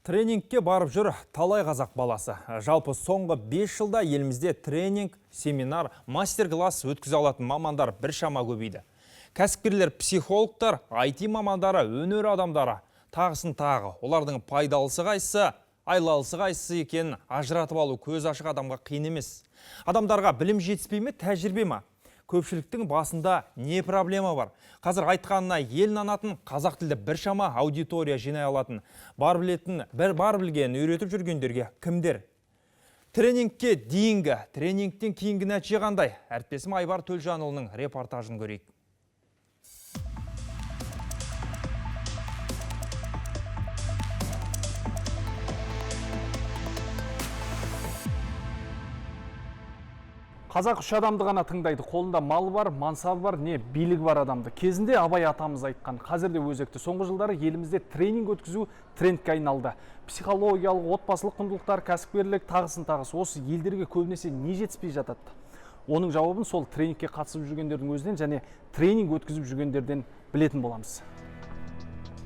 Тренингке барып жүр талай қазақ баласы. Жалпы соңғы 5 жылда елімізде тренинг, семинар, мастер-класс өткізе алатын мамандар біршама көбейді. Кәсіпкерлер, психологтар, IT мамандары, өнер адамдары, тағысын тағы. Олардың пайдалысы қайсысы, айлалысы қайсысы екенін ажыратып алу көз ашық адамға қиын емес. Адамдарға білім жетіспей ме, тәжірибе ме? Көпшіліктің басында не проблема бар? Қазір айтқанына ел нанатын, қазақ тілді біршама аудитория жинай алатын, бар білетін, бір бар білгенін үйретіп жүргендерге кімдер? Тренингке дейінгі, тренингтен кейінгі нәтиже қандай? Әріптесім Айбар Төлжанұлының репортажын көрейік. Қазақ үш адамды ғана тыңдайды. Қолында мал бар, мансабы бар, не билігі бар адамды. Кезінде Абай атамыз айтқан, қазір де өзекті. Соңғы жылдары елімізде тренинг өткізу трендке айналды. Психологиялық, отбасылық құндылықтар, кәсіпкерлік, тағысын тағысы. Осы елдерге көбінесе не жетіспей жатады? Оның жауабын сол тренингке қатысып жүргендердің өзінен және тренинг өткізіп жүргендерден білетін боламыз.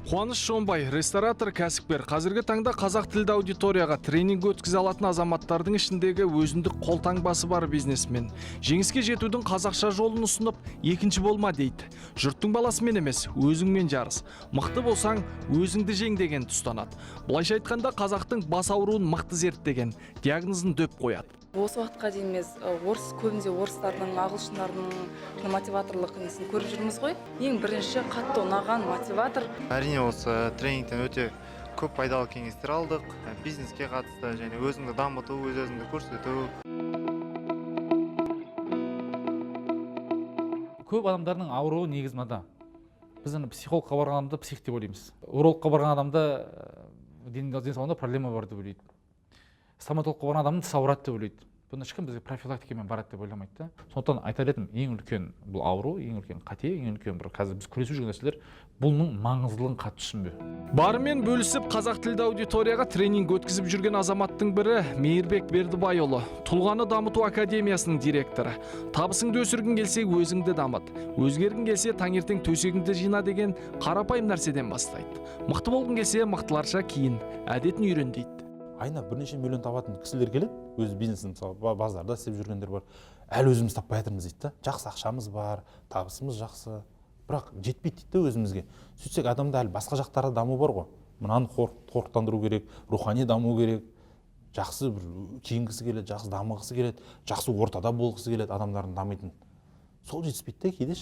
Қуаныш Шонбай, ресторатор, кәсіпкер. Қазіргі таңда қазақ тілді аудиторияға тренинг өткізе алатын азаматтардың ішіндегі өзіндік қолтаңбасы бар бизнесмен. Жеңіске жетудің қазақша жолын ұсынып, екінші болма дейді. Жұрттың баласымен емес, өзіңмен жарыс. Мықты болсаң, өзіңді жең деген ұстанады. Былайша айтқанда, қазақтың бас ауруын мықты зерттеген, диагнозын дөп қояды. Осы уақытқа дейін мен орыс, көбінде орыстардың, ағылшындардың мотиваторлық несін көріп жүрміз ғой. Ең бірінші қатты ұнаған мотиватор. Әрине, осы тренингтен өте көп пайдалы кеңестер алдық. Бизнеске қатысты және өзіңді дамыту, өз өзіңді көрсету. Көп адамдардың ауруы негізі мынада. Біз ана психологқа барған адамды псих деп ойлаймыз. Урологқа барған адамда денсаулығында проблема бар деп ойлайды. Стоматологқа барған адамның тісі ауырады деп ойлайды. Бұны ешкім бізге профилактикамен барады деп ойламайды да. Сондықтан айтар едім, ең үлкен бұл ауру, ең үлкен қате, ең үлкен бір қазір біз күресіп жүрген нәрселер, бұның маңыздылығын қатты түсінбеу. Барымен бөлісіп, қазақ тілді аудиторияға тренинг өткізіп жүрген азаматтың бірі Мейірбек Бердібайұлы, Тұлғаны дамыту академиясының директоры. Табысыңды өсіргің келсе, өзіңді дамыт. Өзгергің келсе, таңертең төсегіңді жина деген қарапайым нәрседен бастайды. Мықты болғың келсе, мықтыларша киін, әдетін үйрен дейді. Айына бірнеше миллион табатын кісілер келеді, өз бизнесін, мысалы, базарда істеп жүргендер бар. Әлі өзіміз таппай жатырмыз дейді да. Жақсы ақшамыз бар, табысымыз жақсы, бірақ жетпейді дейді да өзімізге. Сөйтсек, адамда әлі басқа жақтарда даму бар ғой. Мынаны қорықтандыру керек, рухани даму керек, жақсы бір киінгісі келеді, жақсы дамығысы келеді, жақсы ортада болғысы келеді, адамдардың дамитын. Сол жетіспейді де кейде ше.